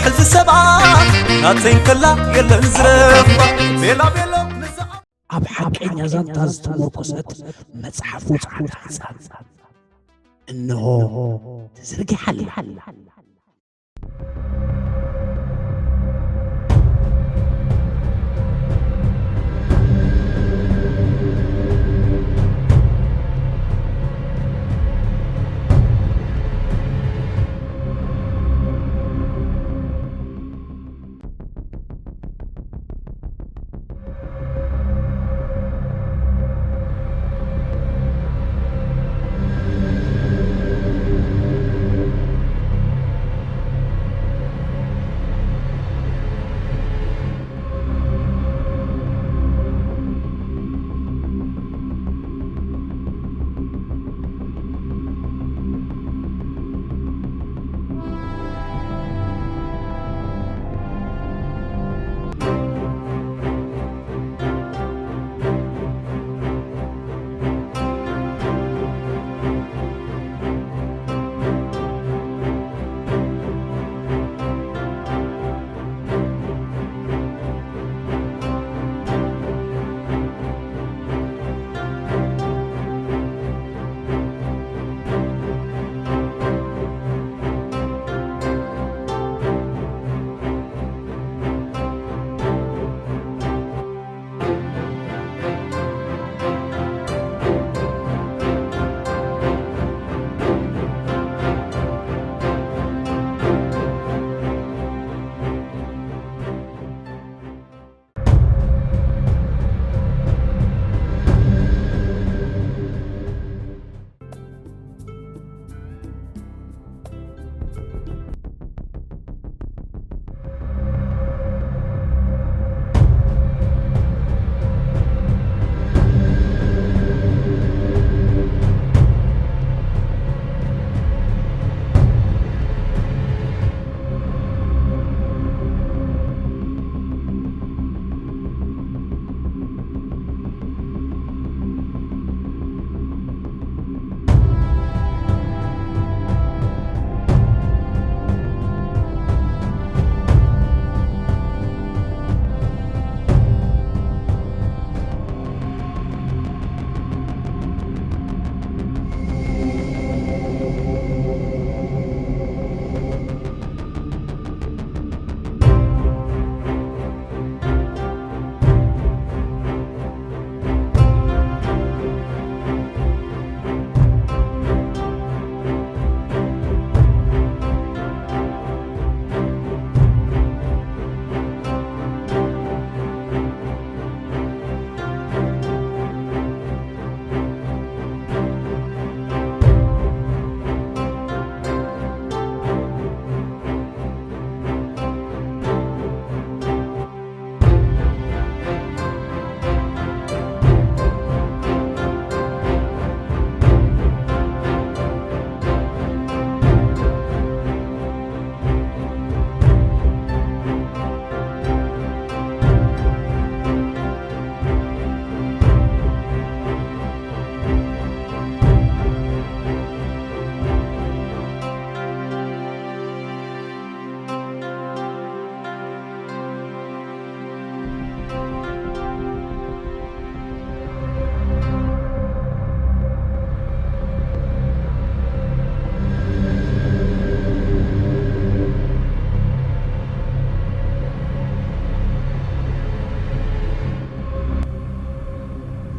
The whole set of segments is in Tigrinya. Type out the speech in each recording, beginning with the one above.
ሕዚ ሰብኣ ናተይ ከላ የለን ዝረፍ ቤላ ቤሎ ንዝኣ ኣብ ሓቀኛ ዛንታ ዝተመርኮሰት መጽሓፍ ውጽዓት ሕጻን እንሆ ተዘርጊሓ ኣላ።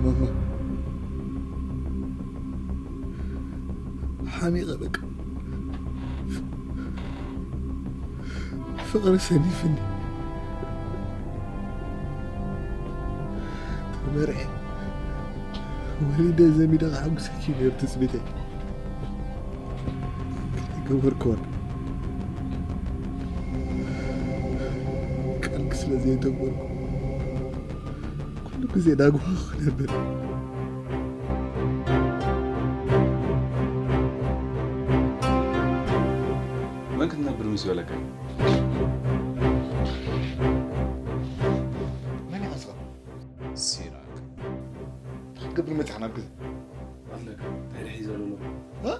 ማማ፣ ሓሚቐ በቃ። ፍቕሪ ሰኒፍኒ። ተመርዐ ወሊደ ዘሚደ ክሓጉሰኪ ነይሩ ትጽቢተይ። ገበርክዎን ቃልኪ ስለ ዘየተግበርኩ ኩሉ ግዜ ዳግዋ ክነብር። መን ክትነብር ምስ በለካ? መን ይሓስኻ? ሲራክ። እንታይ ክትገብር መጺኻ ናብ ገዛ? ኣለካ፣ እንታይ ድዩ ሒዘ ዘሎ? እ?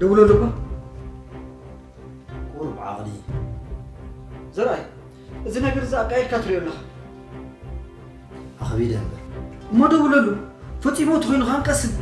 ደውለሉ እባ። ቁሩብ ዓቕሊ። ዘርኣይ፣ እዚ ነገር እዚ ኣቃይርካ ትሪኦ ኣለኻ። ኣኽቢደ እምበር። እሞ ደውለሉ። ፈጺሞ ተኾይኑ ከኣ ቀስን።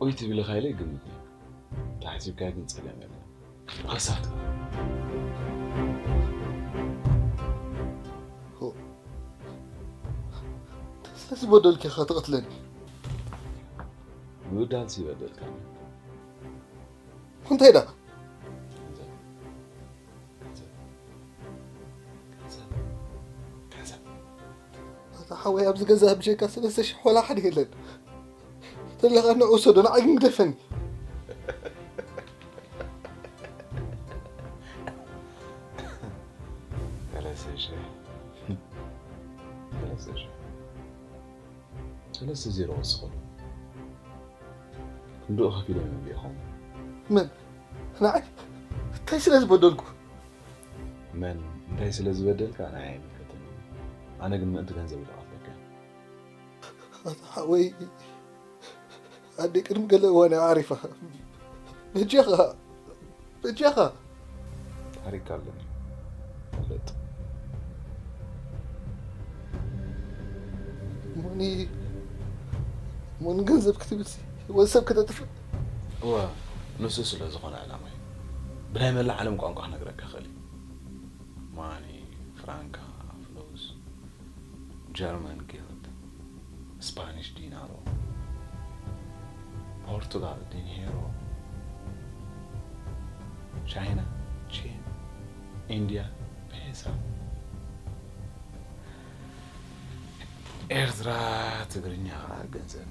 ኦይ ትብል ኢኻ ኢለ ይግምት ነይሩ። ተሓሲብካዮ ግን ጸገም የለን። ከሳት። ሆ። ስለዚ በደልኪ ኢኻ ትቐትለኒ። ምብዳልሲ ይበደልካኒ። እንታይ ደኣ? ገንዘብ። ገንዘብ። ገንዘብ። ገንዘብ። ኣታ ሓወይ፣ ኣብዚ ገዛ ብጀካ ሰለስተ ሽሕ ዋላ ሓደ የለን። ተለኻ ንዑ ውሰዶ፣ ንዓይ ግን ግደፈኒ። ሰለስተ ሽሕ። ሰለስተ ሽሕ። ሰለስተ ዜሮ ወስኹ። ክንድኡ ከፊለ መግቢ ኢኹም። መን? ንዓይ? እንታይ ስለ ዝበደልኩ? መን እንታይ ስለ ዝበደልካ ንዓይ ኣይምልከተኒ። ኣነ ግን ምእንቲ ገንዘብ ኢለ ከፍለካ። ኣታ ሓወይ፣ ኣደይ ቅድሚ ገለ እዋን እያ ዓሪፋ። በጃኻ፣ በጃኻ። ታሪክ ኣለኒ። ፍለጥ። ሞኒ፣ ሞኒ ገንዘብ ክትብል ሲ፣ ህይወት ሰብ ክተጥፍእ? እወ፣ ንሱ ስለ ዝኾነ ዕላማይ። ብናይ መላእ ዓለም ቋንቋ ክነግረካ እኽእል እየ። ማኒ፣ ፍራንካ፣ ፍሎስ፣ ጀርመን ጊልድ፣ ስፓኒሽ ዲናሮ፣ ፖርቱጋል ዲንሄሮ፣ ቻይና ቼን፣ ኢንድያ ፔሳ፣ ኤርትራ ትግርኛ ኸዓ ገንዘብ።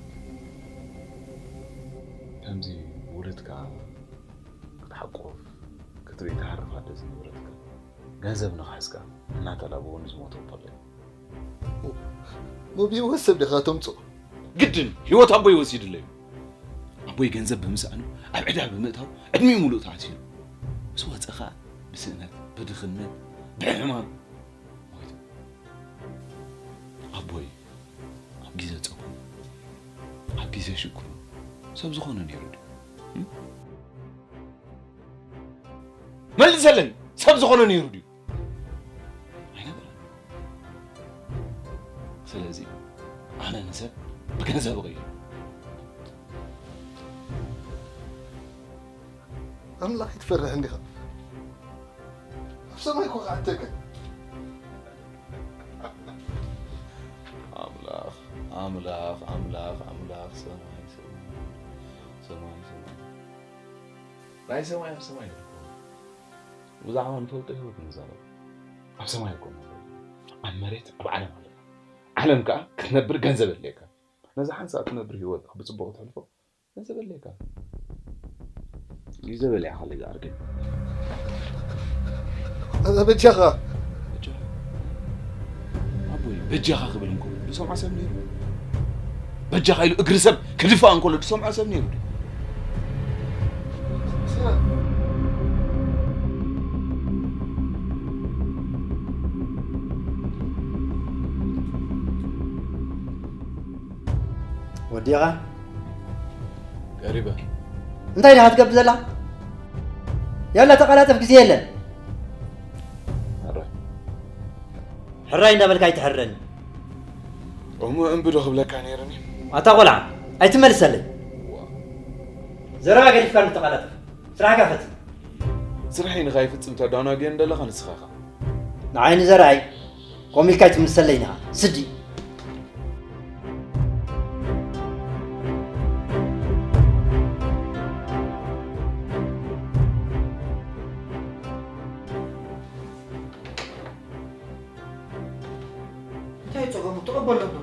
ከምዚ ውለድካ ክትሓቁፍ ክትርኢ ትሃርፍ ኣደ ዝነበረትካ። ገንዘብ ንኽሕዝካ እናተላበወ ንዝሞተ እኮ ኣሎ እዩ። ሞቢ ወሰብ ዲኻ ተምጽኦ? ግድን ህይወት ኣቦይ ወሲድለዩ። ኣቦይ ገንዘብ ብምስኣኑ ኣብ ዕዳ ብምእታው ዕድሚኡ ሙሉእ ተዓሲሩ። ምስ ወጸ ኸኣ ብስእነት፣ ብድኽነት፣ ብሕማም ሞይቱ። ኣቦይ ኣብ ግዜ ጸገሙ፣ ኣብ ግዜ ሽግሩ ሰብ ዝኾነ ነይሩ ድዩ? እም? መልሰለይ፣ ሰብ ዝኾነ ነይሩ ድዩ? ኣይነበረን። ስለዚ ኣነ ንሰብ ብገንዘብ እቕይሮ። ኣምላኽ ይትፈርሕ እንዲኻ? ኣብ ሰማይ እኮ ክኣተካ። ኣምላኽ፣ ኣምላኽ፣ ኣምላኽ፣ ኣምላኽ፣ ሰማይ፣ ሰማይ፣ ሰማይ፣ ሰማይ። ናይ ሰማይ ኣብ ሰማይ ይርከቡ። ብዛዕባ ንፈልጦ ህይወት ንዛረብ። ኣብ ሰማይ እኮ ንነብር። ኣብ መሬት፣ ኣብ ዓለም ኣለና። ዓለም ከኣ ክትነብር ገንዘብ የድልየካ። ነዛ ሓንሳእ እትነብር ህይወት ብጽቡቕ ክትሕልፎ ገንዘብ የድልየካ። ግዜ በሊዕካ ኣለይ ዝዓርከይ። ኣዛ በጃኻ። በጃኻ። በጃኻ ክብል እንከሎ ዝሰምዖ ሰብ ነይሩ? በጃኻ ኢሉ እግሪ ሰብ ክድፋእ እንከሎ ዝሰምዖ ሰብ ነይሩ? ወዲኻ? ቀሪበ። እንታይ ዲኻ ትገብር ዘላ? ያላ ተቐላጠፍ፣ ግዜ የለን። ሕራይ። ሕራይ እንዳበልካ ኣይትሕረኒ። እሞ እምቢ ዶ ክብለካ ነይሩኒ? ኣታ ቆልዓ፣ ኣይትመልሰለይ። ዘረባ ገዲፍካ ንተቐላጠፍ። ስራሕካ ፈትን። ስራሐይ ንኸይፍጽም ተዳናግየኒ ዘለኻ ንስኻ ኢኻ። ንዓይ ንዘርኣይ ከምኡ ኢልካ ኣይትምልሰለይን ኢኻ። ስዲ። እንታይ ጸገሙ? ተቐበሎ ኣሎ።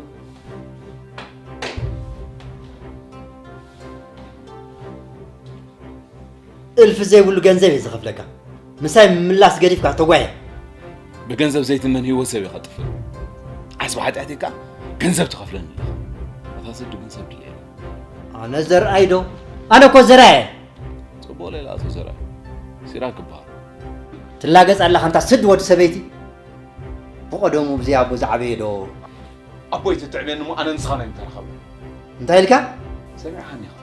እልፊ ዘይብሉ ገንዘብ እየ ዝኸፍለካ። ምሳይ ምምላስ ገዲፍካ ተጓየ። ብገንዘብ ዘይትመን ህይወት ሰብ ኢኻ ጥፍእ። ዓስቢ ሓጢኣተይ ከኣ ገንዘብ ትኸፍለኒ ኢኻ። እታ ስዲ ግን ሰብ ድልየኒ። ኣነ ዘርኣይ ዶ? ኣነ እኮ ዘርኣይ እየ። ጽቡቕ ሌላ ኣቶ ዘርኣይ። ሲራክ እበሃል። ትላገጽ ኣለኻ እንታ ስድ ወዲ ሰበይቲ። ብቐደሙ ብዘይ ኣቦ ዝዓበየ ዶ? ኣቦይ ትትዕብየኒ እሞ ኣነ ንስኻ ናይ ምተራኸብና። እንታይ ኢልካ? ሰሚዕኻኒ ኢኻ።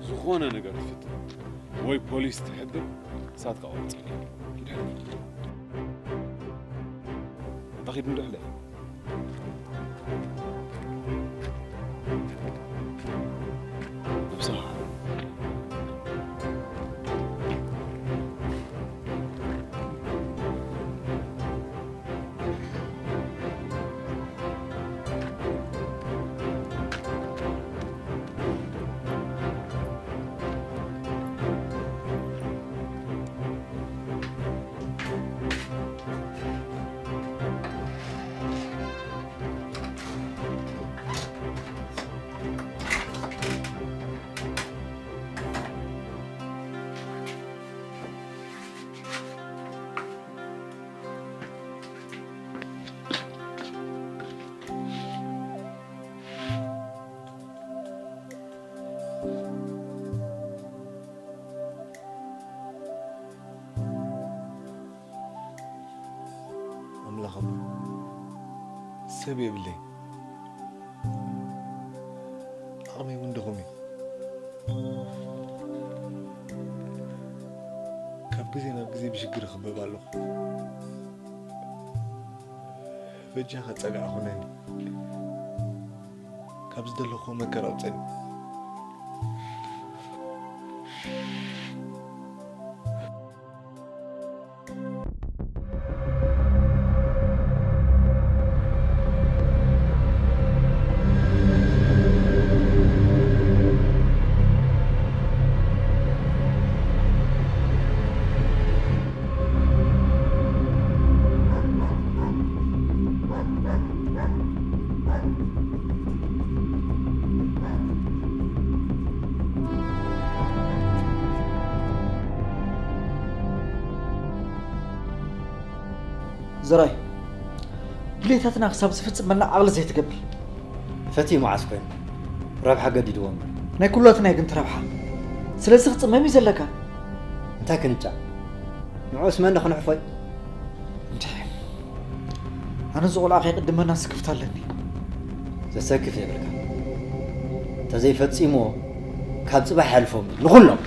ዝኾነ ነገር ትፍትን ወይ ፖሊስ ትሕብር፣ እሳትካ ቆርጽ። ኣኺድ እንዶ ሕለፍ። ነብስኻ። ኣምላኽ ኣቦ፣ ሰብ የብለይ። ዓቕመይ እውን ድኹም እዩ። ካብ ግዜ ናብ ግዜ ብሽግር እኽበብ ኣለኹ። በጃኻ ጸጋዕ ኹነኒ። ካብ ዝደለኹዎ መከራ ኣውጸኒ። ዘራይ፣ ድሌታትና ክሳብ ዝፍጽመልና ዓቕሊ ዘይትገብር። ፈትዩ መዓስ ኮይኑ? ረብሓ ገዲድዎ እምበር። ናይ ኩላትና እዩ ግን እቲ ረብሓ። ስለዚ ክጽመም እዩ ዘለካ። ተክንጫ። ንዑስ መን ክንሕፎይ? እንዴ፣ ኣነ እዚ ቆልዓ ከይቅድመና ስክፍታ ኣለኒ። ዘሰክፍ የብልካ። እንተዘይፈጺምዎ ካብ ጽባሕ የሕልፎም ንኹሎም።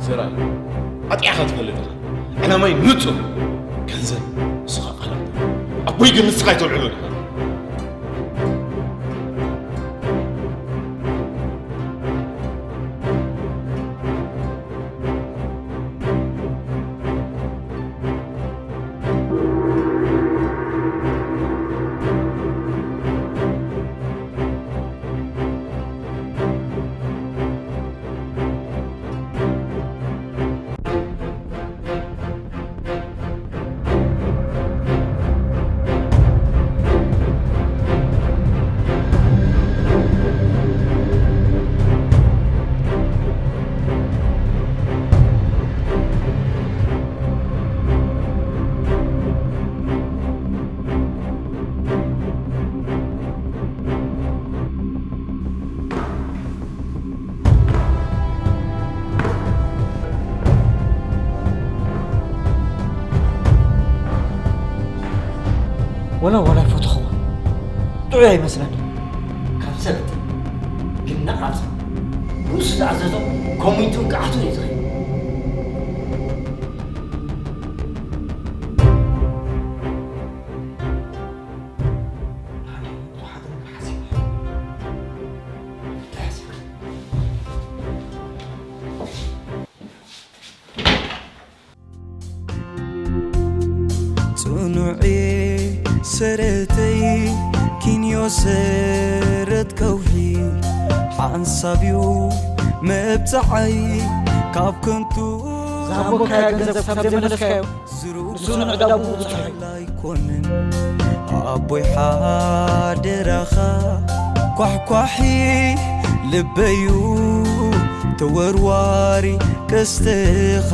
ሰራይ፣ ኣጥያኻ ትፈልጥ ኢኻ። ዕላማይ ንጹር። ገንዘብ፣ ንስኻ ቃል ኣቦይ። ኣቦይ ግን ንስኻ ኣይተውዕሎ ኢኻ። ወላ፣ ወላ ኣይፈተኽዎ። ጥዑይ ኣይመስለኒ። ካብ ሰብ ግን ነቓጽ። ንሱ ዝኣዘዞ ኮሚቱን ክዓቱን እዩ ዝኽእል። ጽኑዕ ሰረተይ ኪንዮ ሰረት ከውሒ ሓንሳብ እዩ መብጽዓይ ካብ ከንቱ። ዝሃቦካዮ ገንዘብ ክሳብ ዘይመለስካዮ፣ ንሱ ንዕዳጉ ብጽሑ ኣይኮንን። ኣቦይ ሓደራኻ ኳሕኳሒ ልበዩ ተወርዋሪ ቀስትኻ።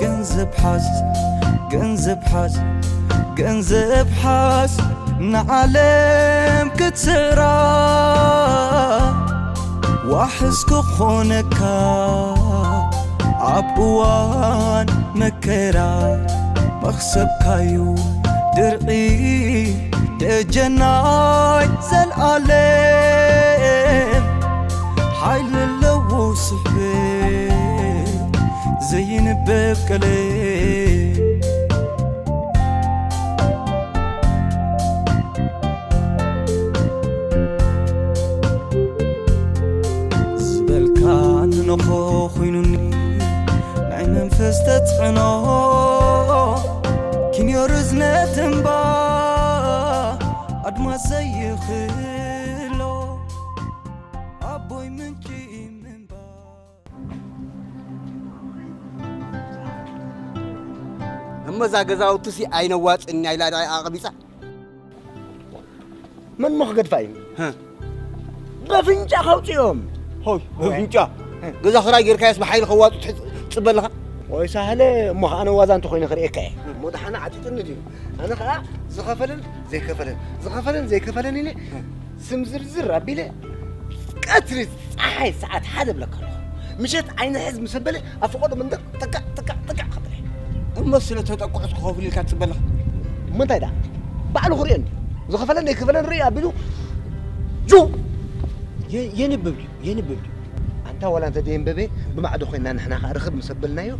ገንዘብ ሓዝ፣ ገንዘብ ሓዝ፣ ገንዘብ ሓዝ ንዓለም ክትስዕራ። ዋሕስ ክኾነካ ኣብ እዋን መከራ፣ መኽሰብካዩ ድርዒ ደጀናይ ዘልኣለም። ሓይሊ ኣለዎ ስሕበት ዘይንበብ ቀለም። ዝበልካ እንሆ ኮይኑኒ ናይ መንፈስ ተጽዕኖ፣ ኪንዮ ርዝነት እምባ ኣድማስ ዘይኽሎ ኣቦይ ምንጪ ምንባ። እሞ እዛ ገዛውትሲ ኣይነዋጽን እያ ኢላ ድኣ ኣቐቢጻ? መን እሞ ክገድፋ እዩ? በፍንጫ ከውጽኦም። ሆይ፣ በፍንጫ። ገዛ ክራይ ጌርካዮስ ብሓይሊ ከዋጡ ትጽበ ኣለኻ? ወይ ሳህለ፣ እሞ ኸኣ ነዋዛ እንተኾይነ ክርእየካ እየ። እሞ ደሓነ ዓጢጥኒ ድዩ? ኣነ ኸኣ ዝኸፈለን ዘይከፈለን፣ ዝኸፈለን ዘይከፈለን ኢለ ስም ዝርዝር ኣቢለ ቀትሪ ጸሓይ ሰዓት ሓደ እብለካ ኣለኹ። ምሸት ዓይኒ ሕዝ ምስ ኣበለ ኣብ ፈቐዶ መንደቕ ጥቃዕ፣ ጥቃዕ፣ ጥቃዕ ክብል እየ። እሞ ስለ ተጠቅዑ ክኸፍሉ ኢልካ ትጽበ ኣለኻ? እሞ እንታይ ደኣ? ባዕሉ ክርእየኒ። ዝኸፈለን ዘይከፈለን ርእዩ ኣቢሉ ጁ! የ-፣ የንብብ ድዩ? የንብብ ድዩ? ኣንታ ዋላ እንተ ደየንበበ ብማዕዶ ኮይንና ንሕና ከኣ ርኽብ ምስ ኣበልናዮ፣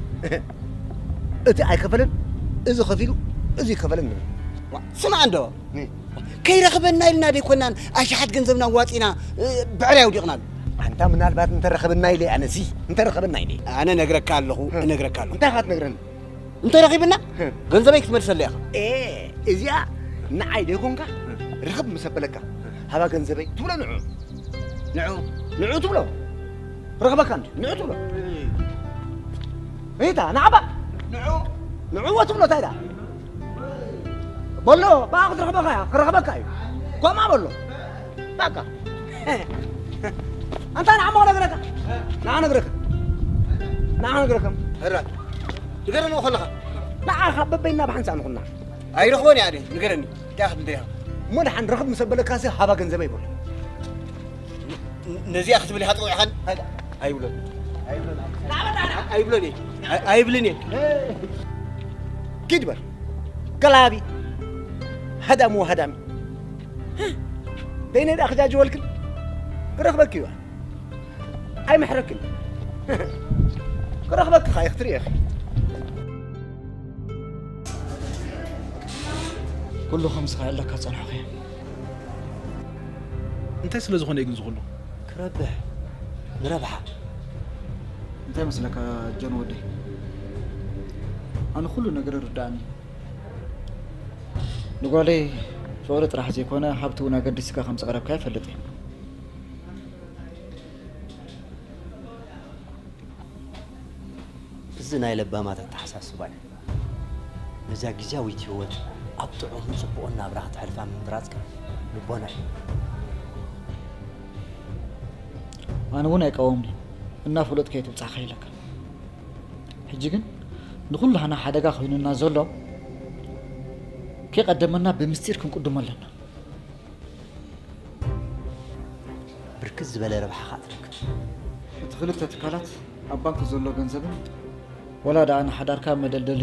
እቲ ኣይከፈለን፣ እዚ ከፊሉ፣ እዚ ይከፈለን ንብል። ዋ፣ ስማዕ እንዶ። እ። ከይረኽበና ኢልና ደይኮናን ኣሽሓት ገንዘብና ዋጺና፣ እ፣ ብዕራይ ኣውዲቕናሉ። ኣንታ ምናልባት እንተረኸበና ኢለ ኣነሲ፣ እንተረኸበና ኢለ። ኣነ ነግረካ ኣለኹ፣ እ። እነግረካ ኣለኹ። እንታይ ኢኻ ትነግረኒ? እንተረኺብና፣ እ። ገንዘበይ ክትመልሰለይ ኢኻ። ኤ፣ እዚኣ ንዓይ ደይኮንካ፣ እ። ርኽብ ምስ ኣበለካ፣ እ። ሃባ ገንዘበይ ትብሎ ንዑ። ንዑ ንዑ ትብሎ ክረኽበካ እንዲ ንዑ ትብሎ እይታ ንዓባ ንዑ ንዑ ትብሎ እንታይ ዳ በሎ ብኣ ክትረኽበካ እያ ክረኽበካ እዩ ከምኣ በሎ በቃ ኣንታ ንዓሞ ክነግረካ ንዓ ነግረካ ንዓ ነግረካ ሕራ ትገረኒ ከለኻ ንዓ ካብ በበይና ብሓንሳእ ንኹና ኣይረኽቦን እያ ንገረኒ እንታይ ክትብል እሞ ደሓን ረኽብ ምስ ኣበለካሲ ሃባ ገንዘበይ በሎ ነዚኣ ክትብል ኢኻ ጥቕዕኻን ኣይብሎን ኣይብሎን እየ ኣይብልን እየ ኪድ በል ገላቢ ሃዳም ወሃዳሚ በይነይ ደኣ ክጃጅወልክን ክረኽበኪ እዩ ኣይምሕረክን ክረኽበኪ ኸ ክትርኢ ኢኺ ኩሉ ከም ዝኸኣለካ ጸንሖኺ እንታይ ስለ ዝኾነ እዩ ግን ዝኹሉ ክረብሕ ንረብሓ እንታይ መስለካ ጆን ወደይ ኣነ ኩሉ ነገር ይርዳእኒ ንጓለይ ፍቕሪ ጥራሕ ዘይኮነ ሃብቲ እውን ኣገዲስካ ከም ዝቐረብካ ይፈልጥ እየ እዚ ናይ ለባማት ኣተሓሳስባ እዩ ነዛ ግዝያዊት ህይወት ኣብ ጥዑምን ጽቡቕን ናብራ ክተሕልፋ ምምራጽካ ልቦና እዩ ኣነ እውን ኣይቃወምኒ እናፈለጥካ እየ ትብጻሕካ ኢለካ ሕጂ ግን ንኹላህና ሓደጋ ኮይኑና ዘሎ ከይቐደመና ብምስጢር ክንቅድሞ ኣለና ብርክት ዝበለ ረብሓ ከዓ ትረክብ እቲ ክልተ ትካላት ኣብ ባንክ ዘሎ ገንዘብን ወላ ደኣ ንሓዳርካ መደልደሊ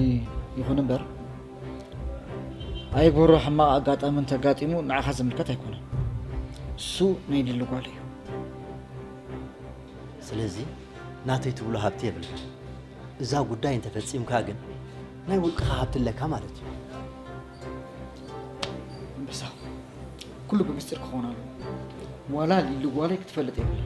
ይኹን እምበር ኣይግበሮ ሕማቕ ኣጋጣሚ እንተጋጢሙ ንዓኻ ዝምልከት ኣይኮነን እሱ ናይ ሊሊ ጓል እዩ ስለዚ ናተይ ትብሎ ሃብቲ የብልካ እዛ ጉዳይ እንተፈጺምካ ግን ናይ ውልቅኻ ሃብቲ ኣለካ ማለት እዩ ኣንበሳ ኩሉ ብምስጢር ክኾን ኣሎ ዋላ ሊሊ ጓለይ ክትፈልጥ የብላ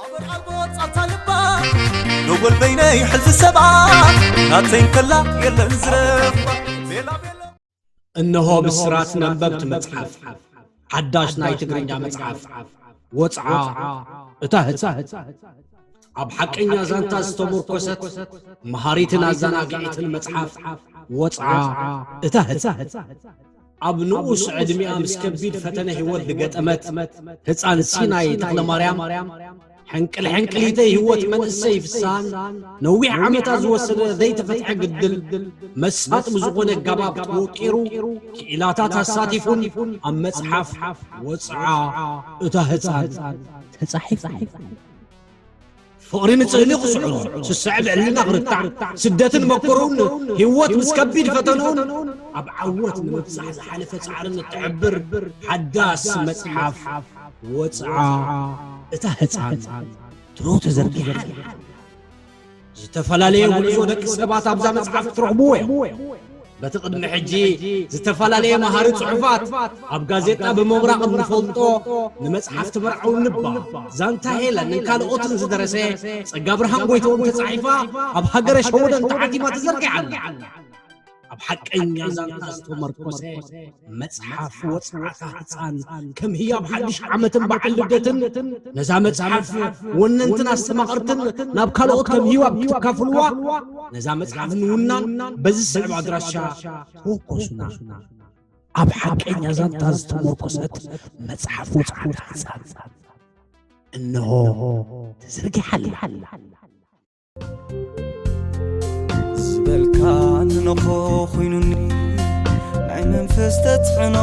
ኣበርኣልቦ ጻታ ልባ ዶጎል በይነይ ሕልፊ ሰባ ናተይ እንከላ የለን ዝረፍ ቤላ ቤሎ እነሆ ብስራት ነንበብቲ መጽሓፍ ሓዳሽ ናይ ትግርኛ መጽሓፍ ወጽዓ እታ ህጻን ኣብ ሓቀኛ ዛንታ ዝተሞርኮሰት መሃሪትን ኣዘናጊዒትን መጽሓፍ ወጽዓ እታ ህጻን ኣብ ንኡስ ዕድሚኣ ምስ ከቢድ ፈተነ ህይወት ዝገጠመት ህፃን ሲናይ ተኽለማርያም ሕንቅል ሕንቅሊተይ ህይወት መንእሰይ ፍስሃን ነዊሕ ዓመታት ዝወሰደ ዘይተፈትሐ ግድል መሳጢ ብዝኾነ ኣጋባብ ተወቂሩ ክኢላታት ኣሳቲፉን ኣብ መፅሓፍ ወፅዓ እታ ህፃን ተፃሒፉ። ፍቕሪ ንጽህሊ ክስዕሮ፣ ስስዐ ብዕልና ክርታዕ፣ ስደትን መከርኡን ህይወት ምስ ከቢድ ፈተንኡን ኣብ ዓወት ንምብጻሕ ዝሓለፈ ጻዕርን እትሕብር ሓዳስ መጽሓፍ ወጽዓ እታ ህጻን ድሮ ተዘርጊሓ ኣላ። ዝተፈላለየ ጉዕዞ ደቂ ሰባት ኣብዛ መጽሓፍ ክትረኽብዎ እዮም። በቲ ቅድሚ ሕጂ ዝተፈላለየ መሃሪ ጽሑፋት ኣብ ጋዜጣ ብምብራቕ እንፈልጦ ንመጽሓፍቲ መርዓዊ ንባ ዛንታ ሄለን ንካልኦትን ዝደረሰ ጸጋብርሃን ጎይትኦም ተጻሒፋ ኣብ ሃገረ ሸወደን ተሓቲማ ተዘርጊሓ ኣላ። ኣብ ሓቀኛ ዛንታ ዝተመርኮሰ መጽሓፍ ወጽዓታ ህጻን ከም ህያብ ሓድሽ ዓመትን በዓል ልደትን ነዛ መጽሓፍ ወነንትን ኣስተማቐርትን ናብ ካልኦት ከም ህያብ ክትካፍልዋ ነዛ መጽሓፍ ንውናን በዚ ስዕብ ኣድራሻ ተወከሱና። ኣብ ሓቀኛ ዛንታ ዝተመርኮሰት መጽሓፍ ወጽዓታ ህጻን እንሆ ተዘርጊሓ ኣላ። ዝበልካ ንነኾ ኮይኑኒ ናይ መንፈስ ተፅዕኖ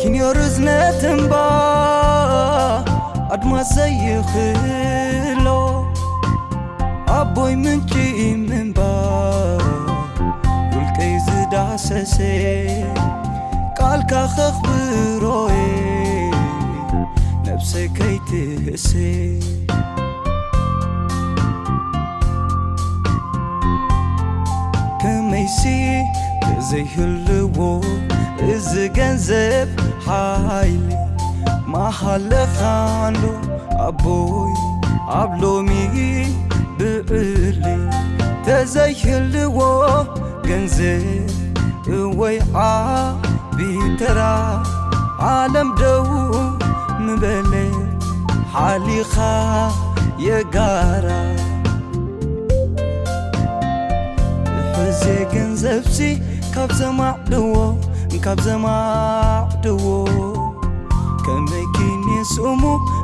ኪንዮ ርዝነት እምባ ኣድማስ ዘይኽሎ ኣቦይ ምንጪ ምንባ ውልቀይ ዝዳሰሰ ቃልካ ኸኽብሮየ ነብሰይ ከይትህሴ ተዘይህልዎ እዚ ገንዘብ ሓይሊ ማሃለኻንዶ ኣቦይ ኣብ ሎሚ ብዕሊ ተዘይህልዎ ገንዘብ እወይ ዓቢ ተራ ዓለም ደው ምበለ ሓሊኻ የጋራ ሕዜ ገንዘብሲ ካብ ዘማዕድዎ ካብ ዘማዕድዎ ከመይ ኪን ስሙ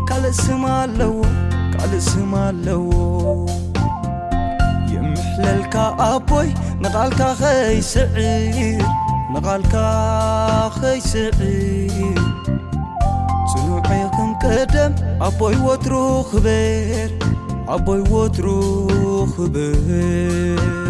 ካልእ ስም ኣለዎ ካልእ ስም ኣለዎ የምሕለልካ ኣቦይ ንቓልካ ኸይስዕር ንቓልካ ኸይስዕር ጽኑዕ ከም ቀደም ኣቦይ ወትሩ ክበር ኣቦይ ወትሩ ክበር